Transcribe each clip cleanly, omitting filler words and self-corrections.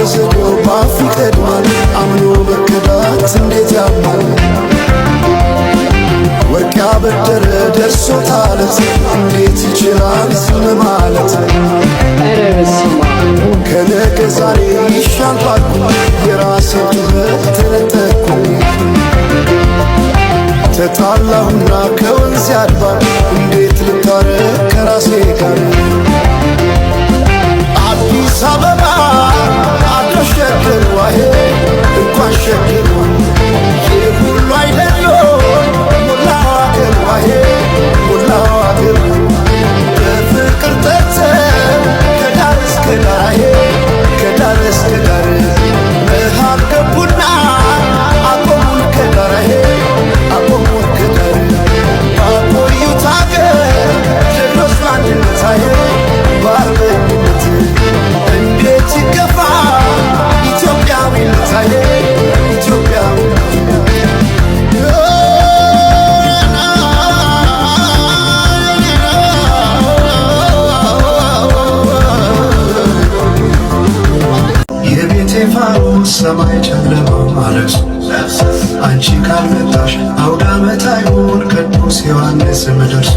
ለዘዴው ባፍ ይቀድማል፣ አምኖ መከዳት እንዴት ያማል። ወርቅ ያበደረ ደርሶታለት እንዴት ይችላል ዝም ማለት? ኧረ በስመ አብ! ከነገ ዛሬ ይሻል ባልኩ የራሴን ጩኸት ተነጠቅኩ። ተጣላሁና ከወንዝ ያድባር እንዴት ልታረቅ ከራሴ ጋር? አዲስ አበባ አድሮ ሸገር ዋሄ እንኳን ሸገር፣ ይህ ሁሉ አይደሎ ሞላው አገር ዋሄ ሞላው አገር፣ በፍቅር ጠርተን ከዳር እስከ ዳር ከዳር እስከ ዳር መሃል ገቡና አቆሙን ከዳር አቆሙን ከዳር። ባቆዩት አገር ጀግኖች በአንድነት አዬ በአርበኝነት እንዴት ይገፋ ኢትዮጵያዊነት አዬ ኢትዮጵያዊነት። የቤቴ ፋኖስ ሰማይ ጨለማ ማለቅሶ፣ አንቺ ካልመጣሽ አውደ ዓመት አይሆን ቅዱስ ዮሐንስ መደርሶ።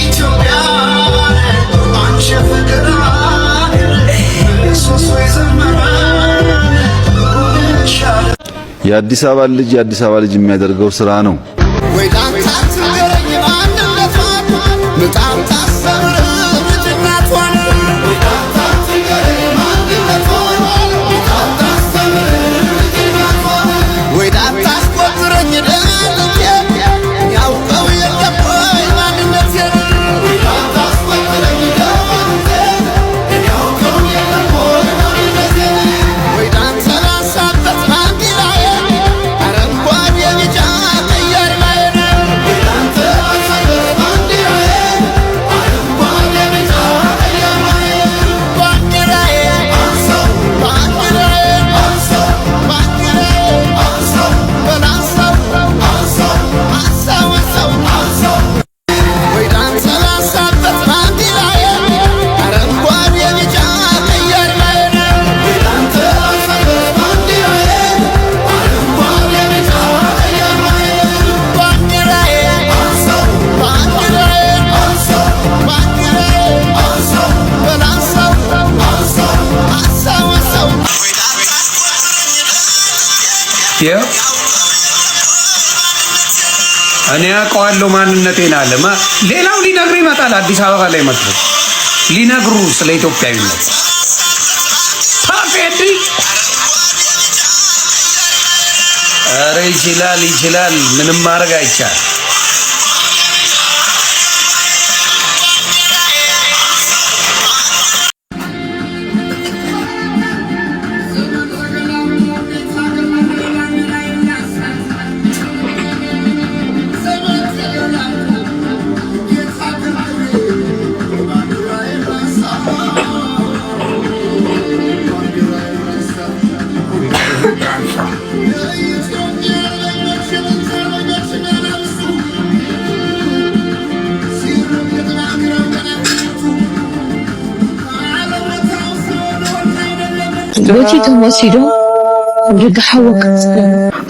ኢትዮጵያ አንቺ ፍቅር ምሰሶ የዘመራን ሆነሻል። የአዲስ አበባ ልጅ የአዲስ አበባ ልጅ የሚያደርገው ስራ ነው። ወይ ዳንታ ትንገረኝ ማንነቷን፣ ምጣም ታስተምር ልጅነቷን። ወይ ዳንታ ትንገረኝ ማንነቷን፣ ምጣም ታስተምር ልጅነቷን። ወይ ዳንታ አስቆጥረኝ ደልቴ ያውቀው የለም ወይ ማንነቴን? ወይ ዳንታ አስቆጥረኝ ደልቴ ያውቀው የለም ወይ ማንነቴን? ወይ ዳንታ ላንሳበት ባንዲራዬ አረንጓዴ ቢጫ ቀይ አርማዬን። ወይ ዳንታ ላንሳበት ባንዲራዬ አረንጓዴ ቢጫ ቀይ አርማዬን። ባንዲራዬ አንሳው፣ ባንዲራዬ አንሳው፣ ባንዲራዬ አንሳው፣ በላንሳው አንሳው፣ አንሳው አንሳው አንሳው። ወይ ዳንታ ላንሳበት ባንዲራዬ አረንጓዴ ቢጫ ቀይ አርማዬን። ወይ ዳንታ ላንሳበት ባንዲራዬ አረንጓዴ ቢጫ ቀይ አርማዬን። ባንዲራዬ አንሳው፣ ባንዲራዬ አንሳው፣ ባንዲራዬ አንሳው፣ በላንሳው አንሳው፣ አንሳው አንሳው። ይኸው እኔ አውቀዋለሁ ማንነቴን አለ። ሌላው ሊነግር ይመጣል። አዲስ አበባ ላይ መጥቶ ሊነግሩ ስለ ኢትዮጵያዊነት ፓፌዲ። ኧረ ይችላል ይችላል። ምንም ማድረግ አይቻል። በቲ ተወሲዶም ኣብ ደገ ሓዊ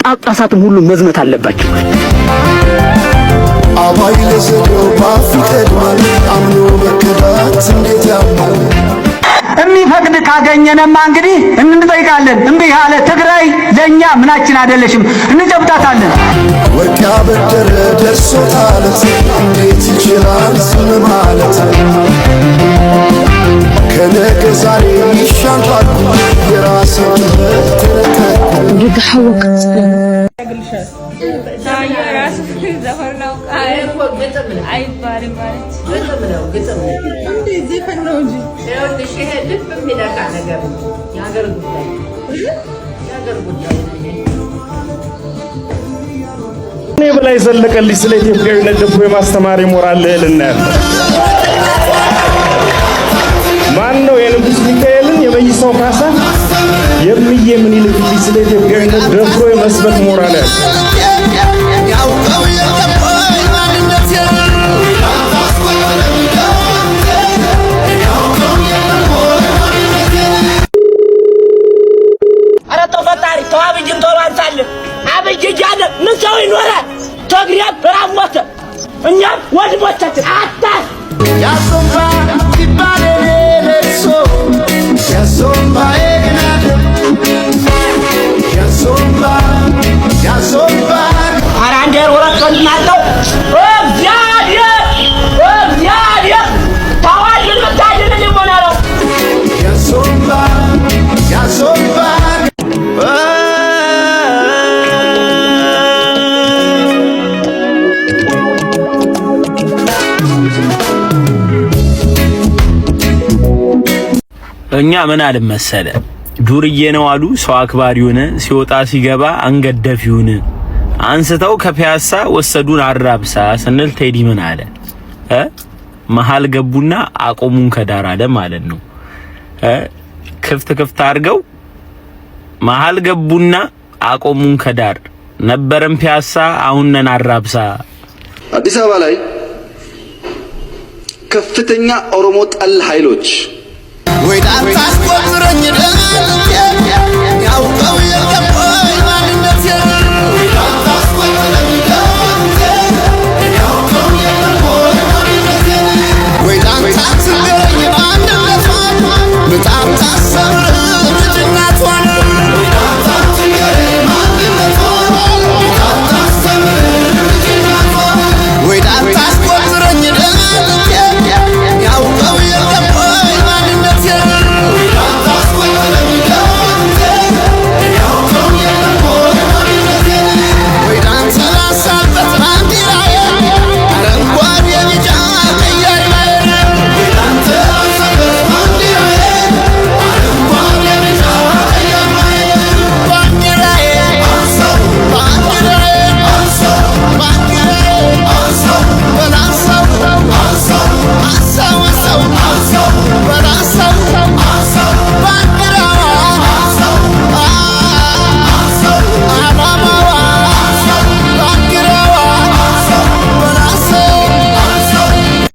ጳጳሳትም ሁሉ መዝመት አለባቸው። አባይ ለዘዴው ባፍ ይቀድማል፣ አምኖ መከዳት እንዴት ያማል። የሚፈቅድ ካገኘንማ እንግዲህ እንጠይቃለን። እምቢ ካለ ትግራይ ለእኛ ምናችን አይደለሽም፣ እንጨብጣታለን። ወርቅ ያበደረ ደርሶታለት እንዴት ይችላል ዝም ማለት? ከነገ ዛሬ ይሻል ባልኩ የራሴን ጩኸት ተነጠቅኩ። ኣብ ደገ ሓዊ አይባልም ማለት ግጥም ነው፣ ግጥም ነው። ዘፈን ነው እንጂ። ይኸውልሽ ይሄ ልብ የሚነካ ነገር ነው። የሀገር ጉዳይ፣ የሀገር ጉዳይ ነው ይሄ። እኔ በላይ ዘለቀልኝ ስለ ኢትዮጵያዊነት ደግሞ የማስተማር የሞራል ልዕልና ያለው ማን ነው? የንጉሥ ሚካኤልን፣ የመይሳው ካሳ፣ የምዬ ምኒልክ ልጅ ስለ ኢትዮጵያዊነት ደፍሮ የመስበክ ሞራል ያለ። ኧረ ተው ፈጣሪ ተው፣ አብይን ቶሎ አንሳልን። አብይ እያለ ምን ሰው ይኖራል? ትግሬም በራብ ሞተ፣ እኛም ወንድሞቻችን አጣን። ኧረ አንድ ሁለት ወንድም አለው። እግዚአብሔር እግዚአብሔር ተዋልን ብታድልን ይሆናል። እኛ ምን አልን መሰለ፣ ዱርዬ ነው አሉ ሰው አክባሪውን፣ ሲወጣ ሲገባ አንገት ደፊውን አንስተው ከፒያሳ ወሰዱን አራብሳ ስንል ቴዲ ምን አለ? መሀል ገቡና አቆሙን ከዳር አለ ማለት ነው። ክፍት ክፍት አድርገው መሀል ገቡና አቆሙን ከዳር፣ ነበረን ፒያሳ አሁን ነን አራብሳ። አዲስ አበባ ላይ ከፍተኛ ኦሮሞ ጠል ኃይሎች